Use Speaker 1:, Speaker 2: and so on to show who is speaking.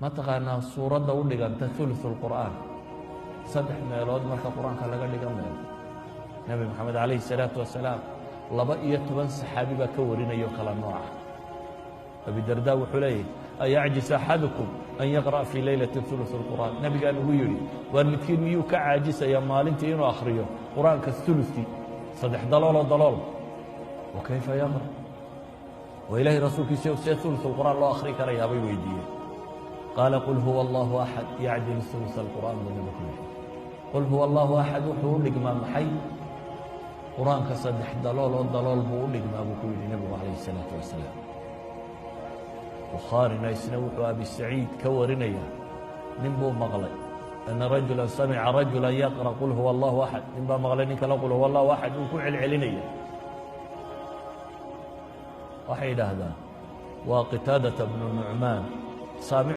Speaker 1: Ma taqaanaa suuradda u dhiganta ثuluث الqur'aan? Saddex meelood marka Qur-aanka laga dhiga meel. Nebi Moxamed calayhi الsalaatu wasalaam 12 saxaabi baa ka warinayo kala nooca. Abidarda wuxuu leeyahy: أيعجز أحدكم أن يقرأ في ليلة ثuluث الqur'aan? Nebigaa nugu yidhi: waar, midkiin miyuu ka caajisaya maalintii inuu akhriyo Qur-aanka ثuluثkii, saddex dalooloo dalool? Wa kayfa yaqra'? Oo Ilaahay rasuulkiisa, see ثuluث الqur'aan loo akhri karayaa, bay weydiiyeen. قال: قل هو الله أحد يعدل ثuluث الqur'aan, buu nebigu ku yidhi. قل هو الله أحد wuxuu u dhigmaa maxay? Qur-aanka saddex dalooloo dalool buu u dhigmaa, buu ku yidhi nebigu calayhi الsalaatu wasalaam. Bukhaarina isna wuxuu Abi Saciid ka warinaya nin buu maqlay, أن رجلا سمع رجلا يقرأ قل هو الله أحد. Nin baa maqlay nin kale قل هو الله أحد uu ku celcelinaya. Waxay yidhaahdaan waa Qitaadata bnu Nucmaan.